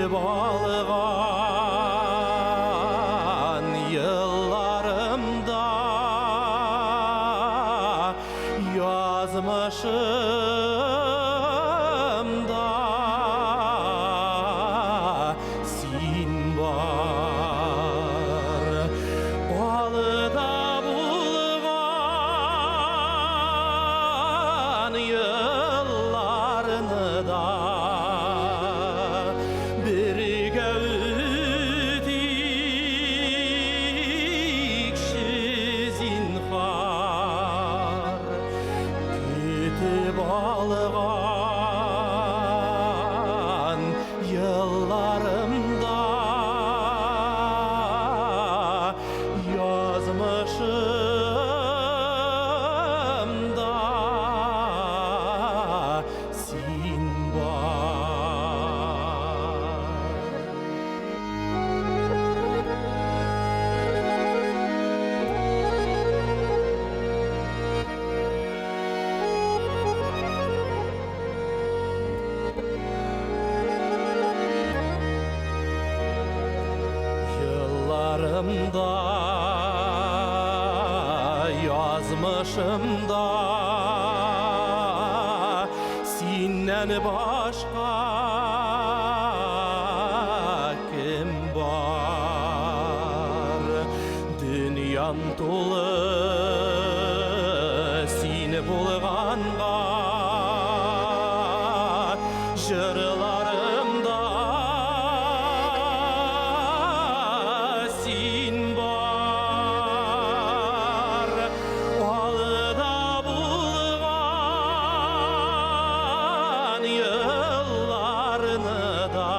Көтеп алган елларымда язмышымда син бар. Алда булган елларны да бергә үтикче, зинһар. Көтеп алган елларымда язмышымда син бар. Елларымда, язмышымда синнән башка кем бар? Дөньям тулы син булганга, җырларымда син бар. Алда булган елларны да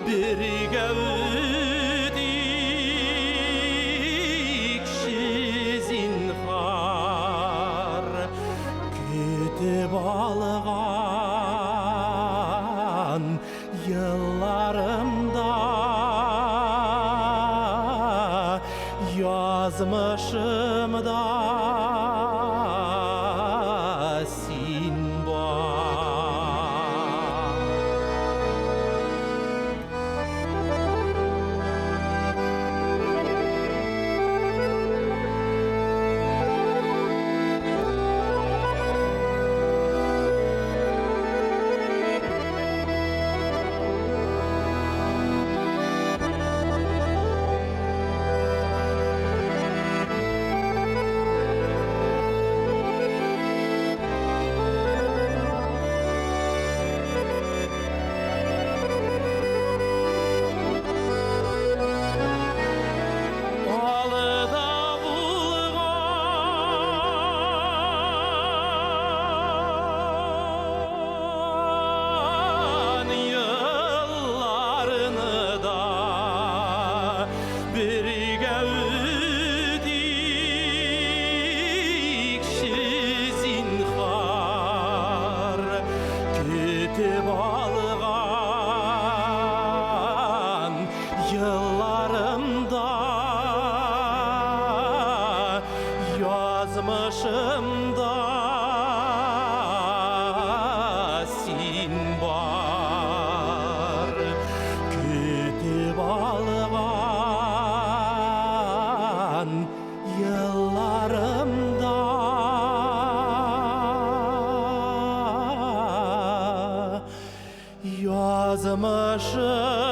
бергә үтикче, зинһар. Көтеп алган елларымда язмышымда син бар. Алда булган елларны да бергә үтикче, зинһар. Көтеп алган елларымда язмышымда син бар. Көтеп алган елларымда язмышымда